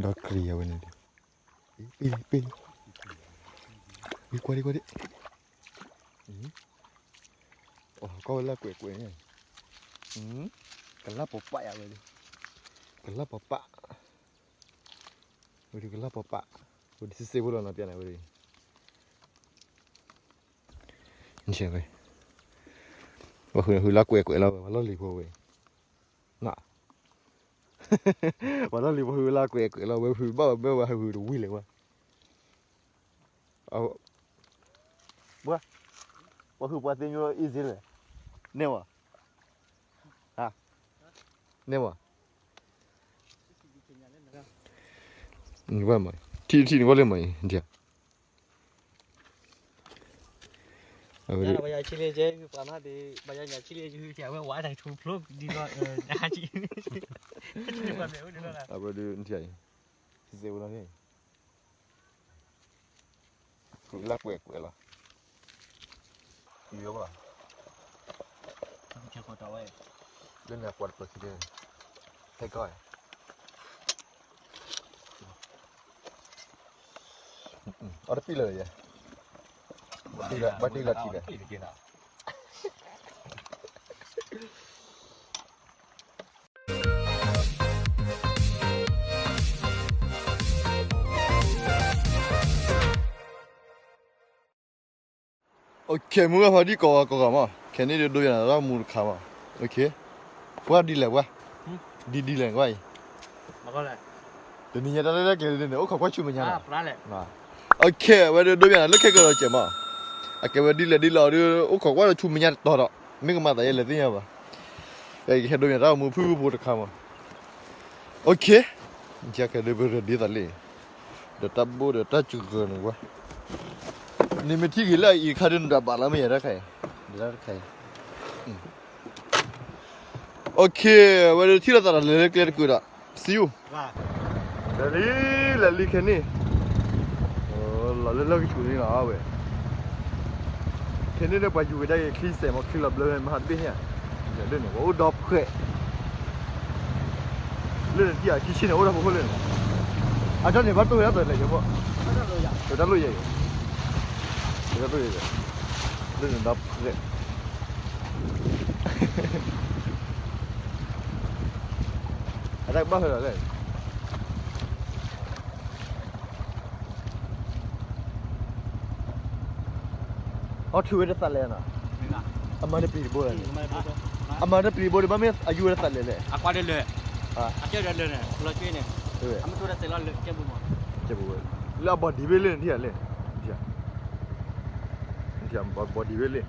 ဒီးကြံၤအဝဲန့ၣ်ဒီး, အံၤ ပ့ၤလံ ပ့ၤလံ, အံၤ ကွၢ်ဒံး ကွၢ်ဒံး, အံၤ ကွၢ်ဝဲလၢကွဲးကွဲးန့ၣ်, ကလၢပီၤပာ်ယၤဝဲဒီး, ကလၢပီၤပာ်, ဝဲဒီးကလၢပီၤပာ်, ဝဲဒီးစ့စ့ဖိလီၤနီၤ ပျဲန့ၣ်ဝဲဒီး, ဝဲ ပှၤဟုးလၢကွဲးကွဲးလီၤဝဲ ပှၤလီၢ်လံၤဖိဝဲ, န ပှၤလီၢ်လံၤဖိဟုးလၢကွဲးကွဲးလီၤ ဝဲဟုးဘၣ်ဝဲဘၣ်ဝဲဟုးတဝံၤလဲၣ်ဝဲ, ပှၤ, ပှၤဟုးပှၤသ့ညိ easy လဲၣ်, န့ၢ်ဝဲ, န့ၢ်ဝဲ, ထံထံန့ၣ်ဝဲလၢမၤအံၤ အဝဲဒၣ်, အဝဲဒၣ်, လၢကွဲးကွဲးလီၤ, လၢန့ၣ်ကွၢ်တပၢၤခံဒဲး, ဟဲကီၢ်, အီတပံၣ်လၢၤယဲ, ဘၣ်တံၢ်လီၤထံဒီး OK မုၢ်ဂၢ်ဖါဒံၣ်ကိးဂၤကိးဂၤမး ခဲန့ၣ်ဒုးဒိယနၤတၢ်မူတခါမး, OK, ပှၤဒ်လဲၣ်ပှၤ, ဒ်ဒ်လဲၣ်ကွၢ်အံၤ, တနံၤညါတၢ်လၢကျဲဒ်န့ၣ် အိၣ်ခိးကွၢ်ဆူမဲာ်ညါလီၤ, OK ဝဲဒုးဒိယနၤလၢခဲကဒီးကဲးမး, အကဲဝဲဒ်လဲၣ်ဒ်လဲၣ်အီၤဒုး အိၣ်ခိးကွၢ်လၢဆူမဲာ်ညါတတီၤဒီး မ့ၢ်ကမၤသးယဲလဲၣ်သ့ၣ်ညါဘၣ်, ကဟဲဒိယနၤတၢ်မူဖုၣ်ဖုၣ်ဖိတခါမး, OK, ခဲဒုးပရၢဒ်သိးလံ, ဒီးတၢ်ဘိၣ်ဒီးတၢ်စှၤဂၢၤန့ၣ်ကွၢ်, နမ့ၢ်ထံၣ်ဂ့ၤလၢအအံၤခါဒုးနဒၣ်ဘၣ်လီၤမ့ၢ်ယဲတၢ်ခါအံၤ, တၢ်တခါအံၤ OK, ဝဲဒၣ်ထံၣ်လိာ်သးဒီးလဲၤလၢကျဲတကုာ်ဒီး see you, လဲၤလံ, လဲၤလံခဲန့ၣ်, လီၤလၢလၢကဆူးန့ၣ်လီၤဝဲ, ခဲန့ၣ်ဒီးပှၤယူၤကဒါက့ၤချံစဲးမ့ၢ်ချံလီၤဘျၢဝဲမဟါတဘ့ၣ်ဟဲ, ဒ်န့ၣ် ပှၤအိၣ်ဒီဖှဲး လၢန့ၣ်ထံၣ်အခံဆ့န့ၣ် အိၣ်ဒီးဖိခိၣ်လၢန့ၣ်, အတၢ်န့ၣ်ဘၣ်တိၢ်ဝဲဒၣ်သိးလဲၣ်ယဘီ, တၢ်လိၣ်ယဲ, တၢ်လိၣ်ယဲ, လၢန့ၣ်ဒီဖှဲး, အတၢ်ကဘၣ်ဖဲလီၤလဲၣ် အီၣ်ထုးဝဲတသးလဲၣ်နီၤ, အမၤတပျံၤတဘိလဲၣ်, အမၤတပျံၤတဘိဒီး ဘၣ်မ့ၢ်အယူၤဝဲတသးလဲၣ်လဲၣ်, အကွၢ်တလၢာ်, အကဲဒီးလၢာ်န့ၣ် လီၤက့န့ၣ်, အမ့ၢ်တိၢ်တၢ်စဲးလီၤလၢာ်ကဲပူၤမး, လၢအဘီဒံးဘ့ၣ်လၢန့ၣ်ထံၣ်လဲၣ်, ဘီဒံးဘ့ၣ်လၢ လဲ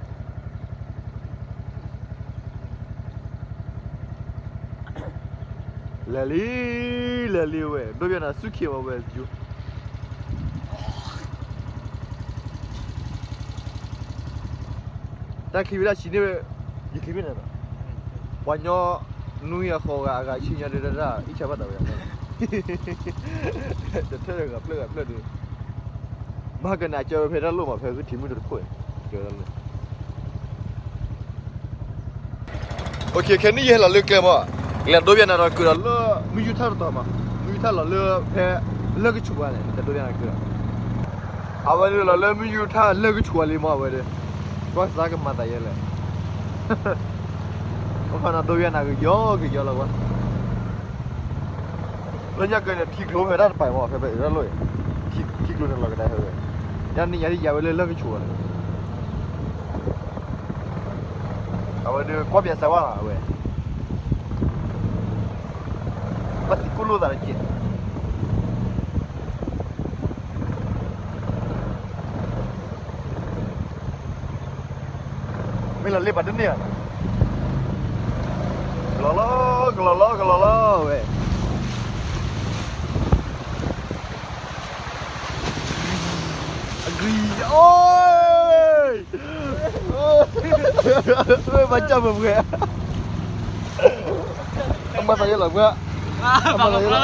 ၤလံ, လဲၤလံဝဲ, ဒိဘၣ်နၤဆူၣ်ခံဝဲဝဲ, တၢ်ချံဝဲဒၣ်ဆံးန့ၢ်ဝဲ, ယချံမ့ၢ်န့ၣ်, ပှၤညီနွံအဃိးဂၤအဂၤဆံညါဒုးတၢ်တၢ် အံၣ်ဆၢဘၣ်တၢ်ဝဲ, တထၢၣ်ဂၤဖျၢၣ်ဂၤဖျၢၣ်ဒုး, မၤကနၣ်ကၢဝဲဖဲတၢ်လိၣ်မး ဖဲဂုၢ်ထံမုၢ်တခိၣ်, ကၢဝဲဒၣ်လၢ OK, ခဲနံၣ်ယဟဲလီၤလၢကျဲမး, လဲၤဒိဘၣ်နၤဒီးကုာ်ဒီးလၢ မုၢ်ယူၤထၣ်တတီၤမး, မုၢ်ယူၤထၣ်လီၤလၢဖဲ လၢကဆူးဝဲန့ၣ် လဲၤဒိဘၣ်နၤကုာ်ဒီး, အဝဲဒၣ်လီၤလၢမုၢ်ယူၤထၣ်လၢကဆူးဝဲလံမး အဝဲဒၣ်, ကွၢ်စးကမၤသးယဲလဲၣ်, အိၣ်ခါနၤဒိဘၣ်နၤကယီကယီလီၤဝဲ လၢညါကဲန့ၣ် ထံကျိဖဲဒၣ်တပၤမး ဖဲဖဲအၢၣ်လီၤ, ထံကျိန့ၣ်လီၤကဒါဖဲဝဲ, ညါန့ၣ်ညါဒ်ယၤဝဲလၢလၢကဆူးဝဲန့ၣ်, အဝဲဒၣ်ကွၢ်ပၠးစၢၤဝဲလီၤ အဝဲ, ဘၣ်သံကိၣ်လိာ်သးတက့ၢ် မ့ၢ်လီၤလ့ပှၤတန့ၢ်ဧါ, ကလီၤလီၤ ကလီၤလီၤ ကလီၤလီၤဝဲ, အဂ့ၤ, အိ, ဘၣ်ကၢ်ပှဲၤပှဲၤ, အမၤသးယဲလီၤပှၤ, အမၤသးယဲလီၤ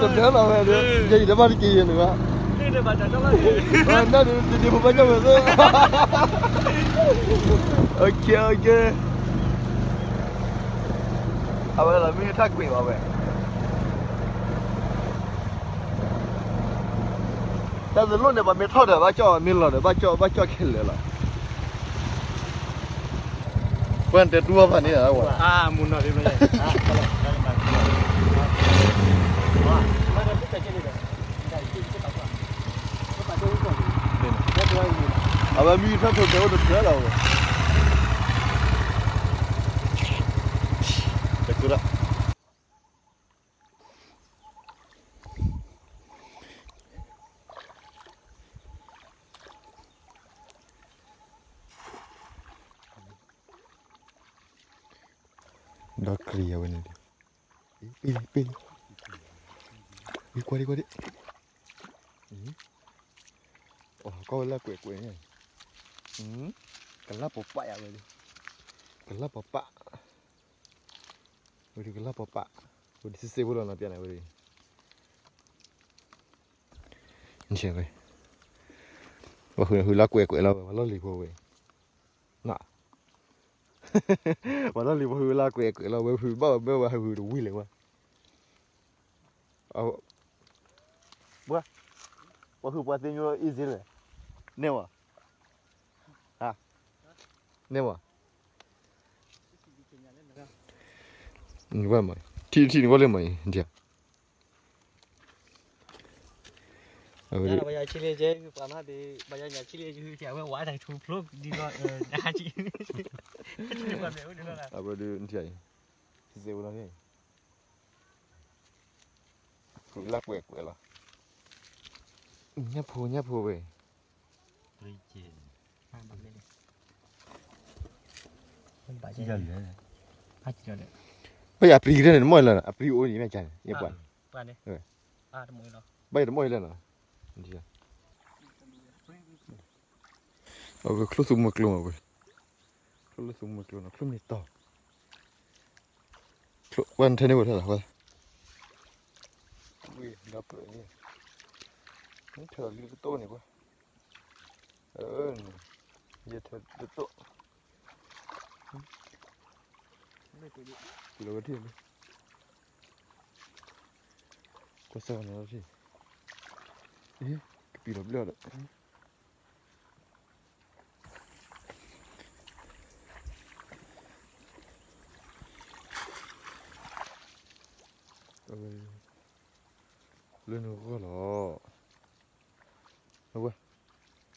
တဒၢလီၤဝဲဒီး ယအံၤတဘၣ်တက့ၢ်ယဲန့ၣ်ဘၣ်, နဒ်တဒ့ဖိဘၣ်ကၢ်ဝဲသၢ, OK, OK. အဝဲလီၤမ့ၢ်ထီၣ်ကွံာ်ဘၣ်ဝဲ, တၢ်တလိၣ်န့ၣ် ပှၤမ့ၢ်ထီၣ်ဒီး ဘၣ်ကၠီၣ်, မ့ၢ်လီၤဒီး ဘၣ်ကၠီၣ်, ဘၣ်ကၠီၣ်ခဲလၢာ်လီၤ. ပှၤတဲတူၢ်ဘၣ်ဖးန့ၣ်, အဝဲမ့ၢ်ထီၣ်ထိးတဲအိၣ်တထၢလီၤဝဲ, တကူရၣ် ဒီးကြံၤအဝဲန့ၣ်, ပ့ၤလံ, ပ့ၤလံ, ကွၢ်ဒံး, ကွၢ်ဒံး, အကီၢ်ဝဲလၢကွဲးကွဲးန့ၣ်, ကလၢ်ပီးပာ်ယၤဝဲဒၣ်, ကလၢ်ပီးပာ်, ဝဲဒၣ်ကလၢ်ပီးပာ်, ဝဲဒၣ်စ့စ့ဖိလီၤနီၤ ပျဲန့ၣ်ဝဲဒၣ်, ဝဲ, ပှၤဟုးလၢကွဲးကွဲးလီၤဝဲ ပှၤလီၢ်လံၤဖိဝဲ, ပှၤလီၢ်လံၤဖိဟုးလၢကွဲးကွဲးလီၤဝဲ ဟုးဘၣ်ဝဲဘၣ်ဝဲ ဟုးတဝံၤလဲၣ်ဝဲ, ပှၤ, ပှၤဟုးပှၤသ့ညိ easy လဲၣ်, န့ၢ်ဝဲ, န့ၢ်ဝဲ, ထံထံန့ၣ်ဝဲလၢမၤအံၤ, ဒ်, အဝဲဒၣ်, လၢကွဲးကွဲးလီၤ, ညၣ်ဖိ ညၣ်ဖိဝဲ ဘၣ်ယၤအပျံၤကတၢၢ်န့ၣ် တမီၢ်လၢၤနီၤ အပျံၤအိၣ်န့ၣ်မ့ၢ်ကန့ၣ် ယပှၤ, ဘၣ်ယၤတမီၢ်လၢၤနီၤ, ချိၣ်သူမွဲကျိမးဝဲ, ချိၣ်လၢသူမွဲကျိနီၤ ချိၣ်မ့ၢ်တီၤ, ဝဲနထဲန့ၣ်ဝဲထဲလီၤဝဲ, ဝံၤဒီးပၢၢ်န့ၣ်, နထဲလီၤလံတတိၢ်န့ၣ်ဝဲ, ယထဲတတိၢ်, လီၤဝဲထံၣ်န့ၣ်, ကွၢ်စၢ်ဝဲန့ၣ်ထံၣ်, ကပံၤလီၤဘျၢၣ်ဒီး လၢနဂီၢ်လီၤ, လၢနဂီၢ်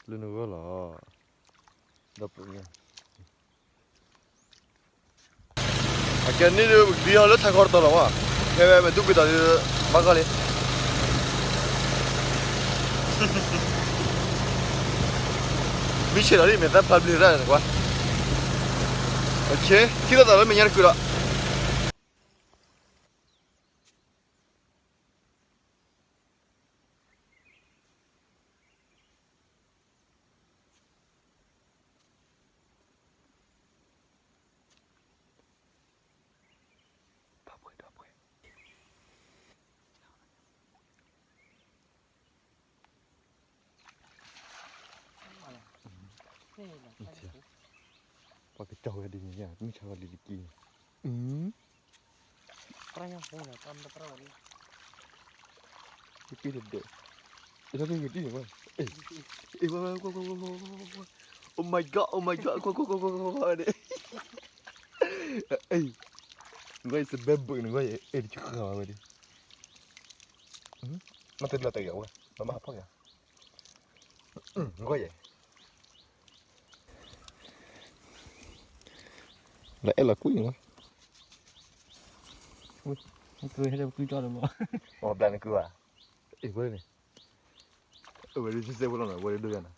လီၤ, ဒီးပ, အကဲန့ၣ်ဒုးပကဒံအီၤလၢထးခီတတီၤလီၤမး, ဖဲဝဲမဲာ်သူကွံာ်တီၤဒုး, ဘၣ်ဂီၢ်လံ, မ့ၢ်ဆဲးဒီးလံ မဲာ်သၣ်ဖျါဘျုးတၢ်န့ၣ်ကွၢ်, ထံၣ်လိာ်သးလၢမဲာ်ညါတကုာ်ဒီး ပှၤကတီၤဝဲဒ်န့ၣ် မုၢ်ဆါဝဲလံတက့ၢ်န့ၣ်, တၢ်တဂ့ၤတံၢ်န့ၣ်, oh my god, oh my god, ကွၢ်ကွၢ်ကွၢ်ကွၢ်ကွၢ်, နကွၢ်ယစဘဲဘုးန့ၣ်ကွၢ်ယဲ အဲၣ်တကဃၢၤဝဲဒၣ်, မ့ၢ်တလၢတဂ့ၤဝဲ မ့ၢ်မၤဖီၣ်ယၤ, နကွၢ်ယဲ လၢအဲၣ်လီၤကွံာ်န့ၣ်, ဘျါနကုဘၣ်, အဝဲဒၣ်စ့စ့ဖိလီၤနီၤ ဝဲဒၣ်ဒိၣ်ယၤနီ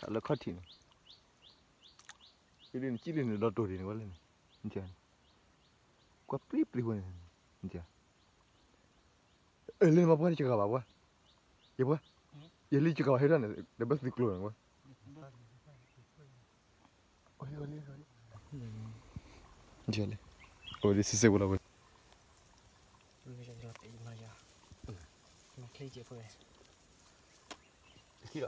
ၤ, လၢခီၣ်ထံးန့ၣ်, ဒ်န့ၣ်ကံၣ်လံန့ၣ်ဒီတိၤဒ်န့ၣ်ဝဲလၢန့ၣ်, ကွၢ်ပျံၤပျံၤဝဲန့ၣ်, လၢမၤပှၢ်တကဂၤဘၣ်ပှၢ်, ယပှၢ်, ယလံတကဂၤဘၣ်ဟဲဒၣ်န့ၣ် ဒီးဘၣ်သုကျိၤန့ၣ်ဝဲ လံ, အဝဲဒၣ်စ့စ့ဖိလီၤဝဲ, တခံလီ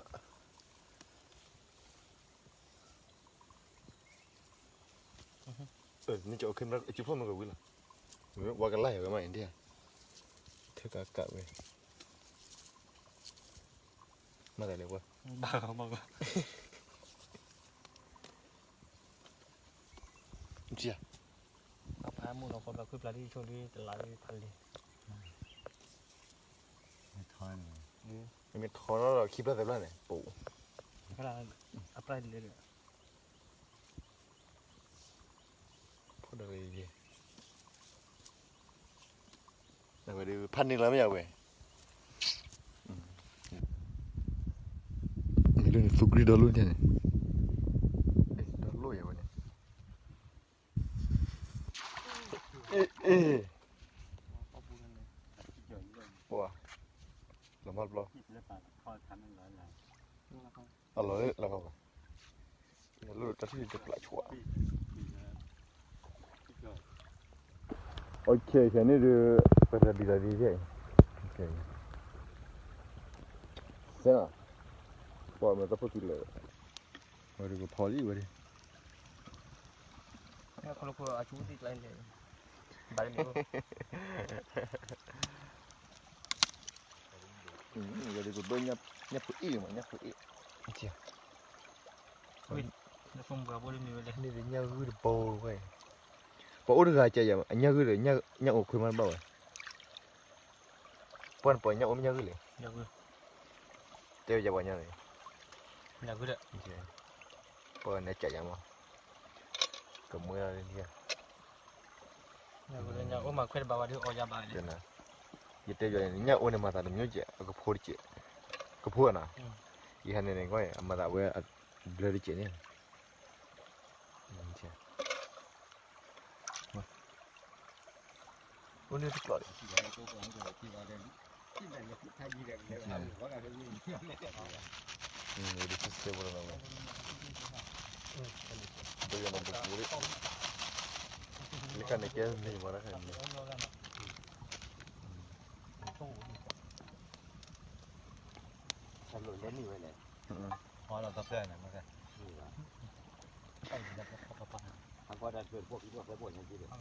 ၤ, နကအိၣ်ခ့မရၢ အစုဖီၣ်မ့ၢ်ကဝံၤလီၤ. ဝဲကလၢ်ယၤဝဲမး India ထဲကးကးဝဲ မၤသးလဲၣ်ဝဲ ဘၣ်လီၤဘၣ်လီၤ ကၠီ အဖးမုၢ်လီၤ ဃီပျၢ်ခွံပျၢ်လံ ဆိလံ တလးလံ ဖးလံ မ့ၢ်ထီနီၤဒီး ခံဖျၢၣ်သၢဖျၢၣ်န့ၣ် ပူၤ အပျၢ်လံ ဖီၣ်ဒီး အဝဲဒၣ် ဖးန့ၢ်လီၤမ့ၢ်ယၤဝဲ မ့ၢ်လၢန့ၣ် သူကရံၣ်ဒီလိၣ်န့ၣ် ဒီလိၣ်ယၤဝဲန့ၣ် အ့ အ့ ပှၤ လီၤမၢ်တဘျီ အလီၤလၢလီၤ လၢတၢ်ထံၣ်တပျၢ်ဆိ OK ခဲန့ၣ်ဒီး ပတၢ်ဘံၣ်လီၤဒ်ယဲၢ် စဲနၤ ပှၤမ့ၢ်တၢ်ဖိခံလၢာ် ဝဲဒၣ်ကဖီလံဝဲဒၣ် ခီလၢခိၣ်အဆူသံကျါန့ၣ် ဘၣ်လၢန့ၣ် ဝဲဒၣ်ကဘၢညၣ်ဖိအ့ၣ်မး ညၣ်ဖိအ့ၣ် ဝဲ လၢဖိမုၢ်ပှၢ်ဖိတမံၤဝဲလဲၣ် န့ၣ်ညၣ်ဂုၢ်တဘိဝဲ ပှၤအိၣ်တဂၤကယၤ အညၣ်ဂုၢ်ဒီး ညၣ်အိၣ်ခွဲမးတဘၣ်ဝဲ ပှၤန့ၣ်ပှၤညၣ်အိၣ်မ့ၢ်ညၣ်ဂုၢ်လဲၣ် တဲဝဲယၤပှၤညၣ်န့ၣ် ညၣ်ဂုၢ်ဒီး ပှၤန့ၣ်ကယၤမး ကမွဲလီၤလံ ညၣ်အိၣ်မးခွဲးတဘၣ်ဝဲဒ်အီၣ်ယၤဘၣ်န့ၣ် ယတဲယၤန့ၣ် ညၣ်အိၣ်န့ၣ်မၤသးတမျိုးစဲး အကဖိတစဲး ကဖိနီၤ ယဟဲန့ၣ်န့ၣ်ကွၢ် အမၤသးဝဲအဘျၢတစဲးန့ၣ် အိၣ်န့ၣ်တကျီၢ်ဒီး ဒီးယၤန့ၣ်ပူၤလံ လၢခါန့ၣ်ကဲမ့ၢ်ဝဲဒၣ်ခါန့ၣ် လဲၤနံၣ်ဝဲလဲၣ် ဟီလီၤသီဖျၢၣ်န့ၣ် မ့ၢ်ကဲ ဒီးနံၣ်ဒီးလၢ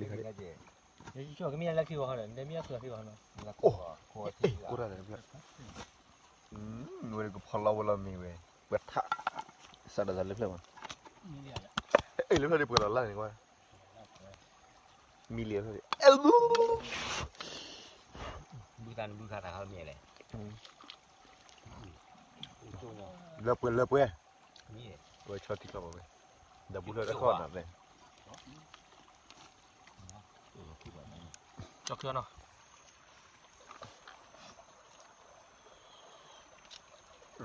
ကစၢ်လံခါန့ၣ် ယဆိကမိၣ်လၢခံဝဲဟီဒီး နမ့ၢ်အခိၣ်လၢခံဝဲဟီနီၤ အိၣ် ဝဲဒၣ်ကဖီလီၤဝဲလီၤမ့ၢ်ဝဲ ပှၤထး စးဒီးသးလၢဖျၢၣ်မး အဲ လၢဖျၢၣ်ဒ်ပှဲၤလီၤလၢ်န့ၣ်ကွၢ် မံလံဖျၢၣ်ဒ် အဲ ဘုသးနဘုခါသးဟီမ့ၢ်လဲၣ် လၢပှဲၤလၢပှဲၤ ဝဲဆီထံကျီၢ်ဘၣ်ဝဲ ဒီးဘုလၢတခီၣ်နၤလဲၣ် ကၠီၣ်ခၢနီၤ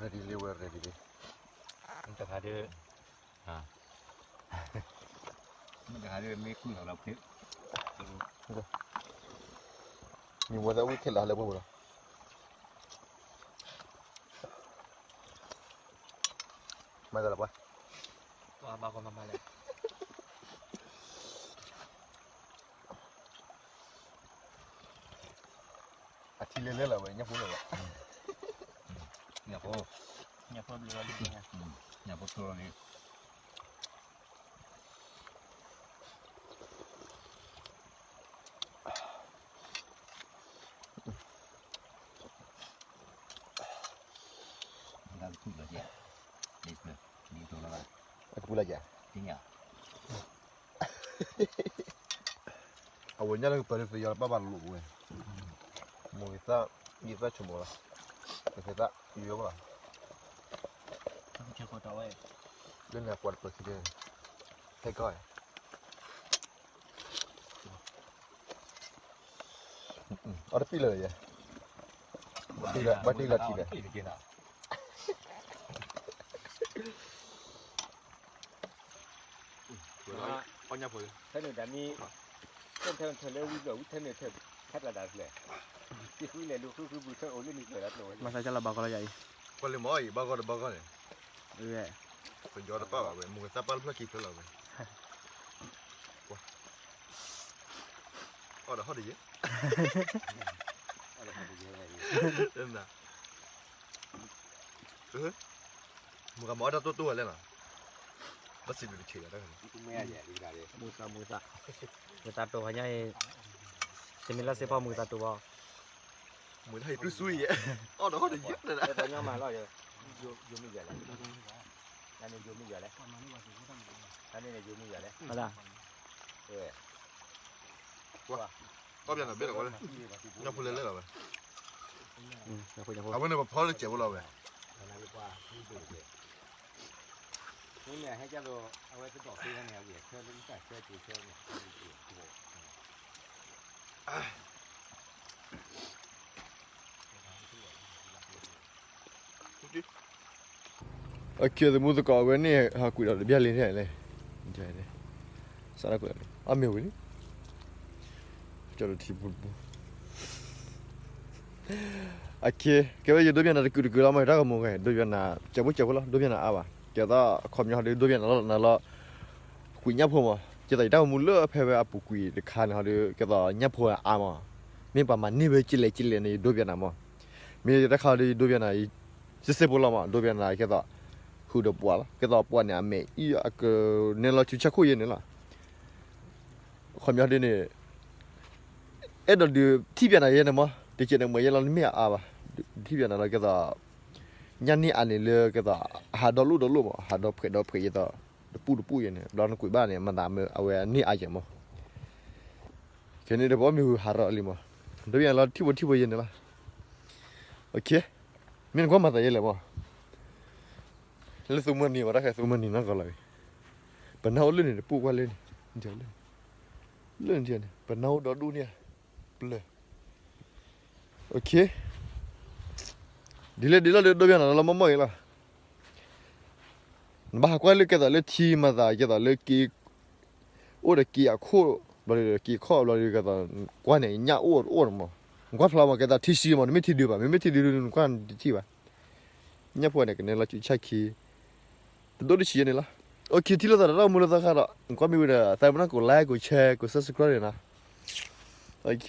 ready လံဝဲ ready လံ တခါဒ် မ့ၢ်တခါဒ်မ့ၢ်ကွံာ်လီၤလီၤဖု မ့ၢ်ဝဲသးဝံၣ်ခဲလၢာ်လၢပှဲၤပူၤလီၤ မၤသးလီၤပှၤ ပှၤဘၣ်ကီမၤမၤလဲၣ် အထံလၢလၢလီၤဝဲ ညၣ်ဖိလီၤဝဲ ညၣ်ဖိ ညၣ်ဖိဘျုးလီၤလံ ညၣ်ဖိထီလီၤလံ လၢကပူၤလီၤကဲ လံပျၢၤ လံပျၢၤလီၤဘၣ် ကပူၤလီၤကဲ တညၣ် အဝဲညၣ်လၢကပၢၤလၢသယီၤလၢပၢ်ဘၣ်လိာ်ဝဲ မိၢ်ဂ့ၤသၣ် ဂ့ၤသၣ်ဆိကမိၣ်လီၤ ကသ့သၣ်ယိယိဘၣ် လၢန့ၣ်အကွၢ်တပၢၤခံဒဲ ဟဲကီၢ် အီၣ်တပံၢ်လၢာ်ယဲ ဘၣ်တံၢ်လီၤထံဒီး ဖဲန့ၣ်ဒၣ်မ့ၢ် ထၢနထၢလၢဝံဘျီၣ်ဝံထၢန့ၣ်ထၢ ဖဲပျၢ်တၢ်ဖျၢၣ် တံၤဃုလဲၤလူၤဃုဃုဘုၣ်ထၢအိၣ်လၢန့ၣ်ကျၢၤလီၤကျၢၤဝဲ မၤသးကလီၤဘၣ်ကီလီၤယၤအံၤ ကွၢ်လၢမၤအီၣ်အံၤ ဘၣ်ဂီၢ်တဘၣ်ဂီၢ်န့ၣ် ပယီၤတပၣ်ဘၣ်ဝဲ မိၢ်ကသၣ်ပၢ်လၢဖျၢၣ်ခံဖျၢၣ်လီၤဝဲ အီၣ်ဒီးဟီၣ်တယဲ မုၢ်ဂၤမၤအီၣ်တၢ်တိၢ်တိၢ်ဝဲလဲၣ်နီၤ မုၢ်ဂၤမၤအီၣ်တၢ်တိၢ်တိၢ်ဝဲလဲၣ်နီၤ ဘၣ်စံးဘျုးတဆံးလီၤ, မူသးမူသး, မူသးတိၤဖးညါအံၤ, တမ့ၢ်လၢစ့ဖီမူသးတိၤဘၣ်, မူသးဟံၣ်တူၢ်ဆူယဲ, အီၣ်ဒီးဟီၣ်တယုၢ်န့ၣ်, ယိမ့ၢ်ယလဲၣ်, ယိမ့ၢ်ယလဲၣ်, ယိမ့ၢ်ယလဲၣ်, အီၣ်ဘၣ်နဘ့ၣ်လီၤဝဲ, ညၣ်ဖိလဲၤလဲၤလီၤဝဲ, အဝဲန့ၣ်ပဖီလၢစဲးဖိလီၤဝဲ, အခံသမူသကိးဝဲန့ၣ် ဟးကွံာ်ဒီးတဘျီလံန့ၣ်လဲၣ်, စးကွံာ်အီၣ်မ့ၢ်ဝံၤလံ, ကၠီတထံပူၤပူၤ, အခံ ကဲဝဲယဒိပျဲနၤတကုာ်တကုာ်လီၤမး တၢ်ကမူၤဝဲ ဒိပျဲနၤ ကဲဖိကဲဖိလီၤ ဒိပျဲနၤအါဘၣ် ကဲသးအခီပညီဟီဒုး ဒိပျဲနၤလီၤနၤလီၤ ကွံာ်ညၣ်ဖိမး ကဲသးယတၢ်ကမူၤလၢဖဲဝဲအပူၤကွံာ်တခါန့ၣ်ဟီဒုး ကဲသးညၣ်ဖိအါမး မ့ၢ်ပှၤမၤန့ၢ်ဝဲကလဲၣ်ကလဲၣ်န့ၣ် ယဒိပျဲနၤမး မ့ၢ်ယတၢ်ခါဒုး ယဒိပျဲနၤ စ့စ့ဖိလီၤမး ဒိပျဲနၤ ကဲသး ဃုာ်ဒီးပှၤလီၤ ကဲသးပှၤန့ၣ် အမဲာ်အံၤအကနဲလီၤဆူဆၣ်ခိၣ်ယဲန့ၣ်လီၤ အခီပညီဒုးန့ၣ် အဲၣ်ဒိးဒုးထံၣ်ပျဲနၤယဲန့ၣ်မး တကဲးန့ၣ်မ့ၢ်ယဲလီၤ နမ့ၢ်အအါဘၣ် ထံၣ်ပျဲနၤလီၤ ကဲသး ညၣ်န့ၢ်အါန့ၣ်လၢကဲသး အဟးဒီလူၣ်ဒီလူၣ်မး အဟးဒီဖှဲးဒီဖှဲးယဲသး တပူၤတပူၤယဲန့ၣ် ဘျီနကွံာ်ဘၣ်န့ၣ် မၤသးမ့ၢ်အဝဲန့ၢ်အါယဲမး ခဲန့ၣ်ဒီးပအီၣ်မ့ၢ်ဟူဟးထီၣ်လံမး ဒိပျဲနၤလီၤထံၣ်ဖိထံၣ်ဖိယဲန့ၣ်လီၤ မ့ၢ်နကွၢ်မၤသးယဲလဲၣ်မး လၢသူမုၢ်နံၤဝဲတၢ်ဃဲသူမုၢ်နံၤနီၢ်ကီၢ်လီၤ ပနၢ်အိၣ်လၢန့ၣ်တပူၤကွၢ်လၢန့ၣ် လၢန့ၣ် ပနၢ်အိၣ်ဒီဒူၣ်န့ၣ် ပျၢၤ ဒ်လဲၣ်ဒ်လဲၣ်ဒိပျဲနၤလီၤမီၢ်မီၢ်အံၤလီၤ နဘၣ်ဟးကွၢ်လၢကဲသးလၢထံမၤသးကဲသးလၢက့ အိၣ်ဒီးက့အခီၣ်ဘျီဒီးက့ခီၣ်ဘျီဒီးကဲသး ကွၢ်န့ၣ် ညၣ်အိၣ်တအိၣ်န့ၣ်မး နကွၢ်ဖျါမး ကဲသးထံဆှံမး နမ့ၢ်ထံဒုးဘၣ် မ့မ့ၢ်ထံဒုးဒုး နကွၢ်တထံၣ်ဘၣ် ညၣ်ဖိန့ၣ် ကနဲလီၤဆူဆၣ်ခံ တဒိၣ်တဆံးယဲန့ၣ်လီၤ OK ထံၣ်လိာ်သးဒီးတၢ်မူလၢသီခါဒီး နကွၢ်မ့ၢ်ဝံၤဒီး သးပနၢ်ကိး like ကိး share ကိး subscribe န့ၣ်နီၤ OK